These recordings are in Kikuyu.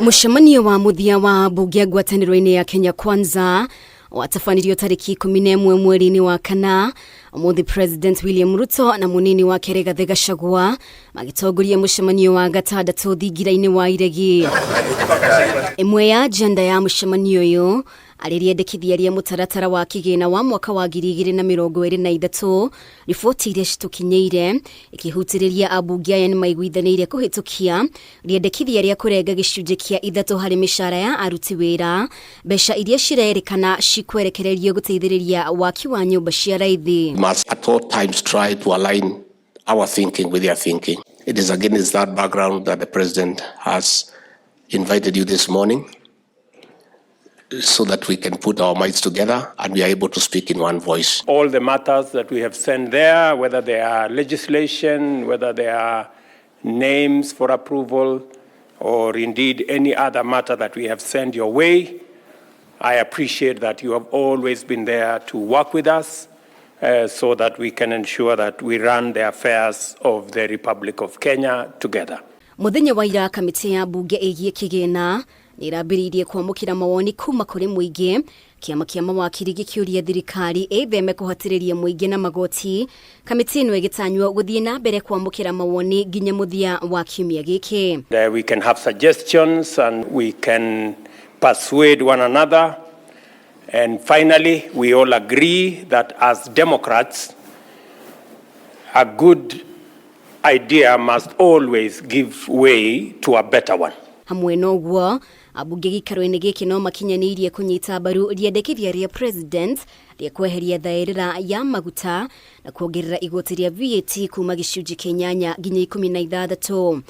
Mũcemanio wa mũthia wa mbunge ya ngwatanĩro-inĩ ya Kenya Kwanza watabanirio tarĩki 11 mweri-inĩ wa kana. Ũmũthĩ President William Ruto na mũnini wake Rigathĩ Gachagua magĩtongoria mũcemanio wa gatandatũ thingira-inĩ wa Iregi. Ĩmwe ya agenda ya mũcemanio ũyũ arĩ rĩendekithia rĩa mũtaratara wa kĩgĩna wa mwaka wa 2023. Riboti iria citũkinyĩire ikĩhutĩrĩria ambunge aya nĩ maiguithanĩirie kũhĩtũkia rĩendekithia rĩa kũrenga gĩcunjĩ kĩa ithatũ harĩ mĩcara ya aruti wĩra, mbeca iria cirerĩkana cikwerekererio gũteithĩrĩria waki wa nyũmba cia raithi. Must at all times try to align our thinking with their thinking. It is against that background that the President has invited you this morning so that we can put our minds together and we are able to speak in one voice. All the matters that we have sent there, whether they are legislation, whether they are names for approval, or indeed any other matter that we have sent your way, I appreciate that you have always been there to work with us so that we can ensure that we run the affairs of the Republic of Kenya together. Mũthenya wa ira, kamĩtĩ ya mbunge ĩgiĩ kĩgĩna nĩ ĩrambĩrĩirie kwamũkĩra mawoni kuma kũrĩ mũingĩ, kĩama kĩa mawakiri gĩkĩũria thirikari ĩtheme kũhatĩrĩria mũingĩ na magoti. Kamĩtĩ ĩno ĩgĩtanywo gũthiĩ na mbere kwamũkĩra mawoni nginya mũthia wa kiumia gĩkĩ. We can have suggestions and we can persuade one another. And finally, we all agree that as Democrats, a good idea must always give way to a better one. Hamwe na ũguo, ambunge gĩikaro-inĩ gĩkĩ no makinyanĩirie kũnyita mbaru rĩendekithia rĩa President rĩa kweheria thaĩrĩra ya maguta na kuongerera igoti rĩa VAT kuma gĩcunjĩ kĩa 8 nginya 16.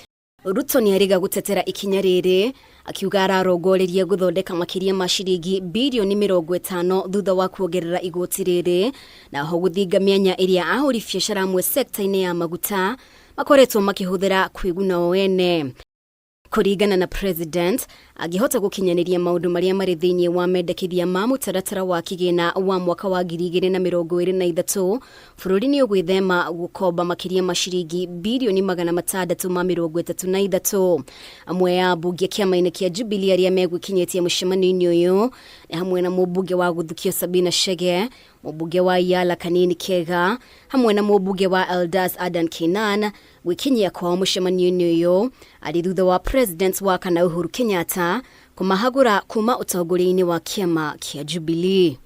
Ruto nĩ arĩga gũtetera ikinya rĩrĩ, akiuga ararongoreria gũthondeka makĩria ma ciringi birioni 50 thutha wa kuongerera igoti rĩrĩ, na ho gũthinga mĩanya ĩrĩa ahũri biacara amwe sekta-inĩ ya maguta makoretwo makĩhũthĩra kwĩguna o ene. Kũringana na President, angĩhota gũkinyanĩria maũndũ marĩa marĩ thĩinĩ wa mendekithia ma mũtaratara wa kĩgĩna wa mwaka wa 2023, bũrũri nĩ ũgwĩthema gũkomba makĩria ma ciringi birioni 633. Amwe ya ambunge kĩama-inĩ kĩa Jubilee arĩa megwĩkinyĩtie mũcemanio-inĩ ũyũ nĩ hamwe na mũmbunge wa Gũthukio Sabina Chege, mũmbunge wa Yala Kanini Kega, hamwe na mũmbunge wa Eldas Adan Keynan. Gwĩkinyia kwao mũcemanio-inĩ ũyũ arĩ thutha wa President wa kana Uhuru Kenyatta kũmahagũra kuma ũtongoria-inĩ wa kĩama kĩa Jubilee.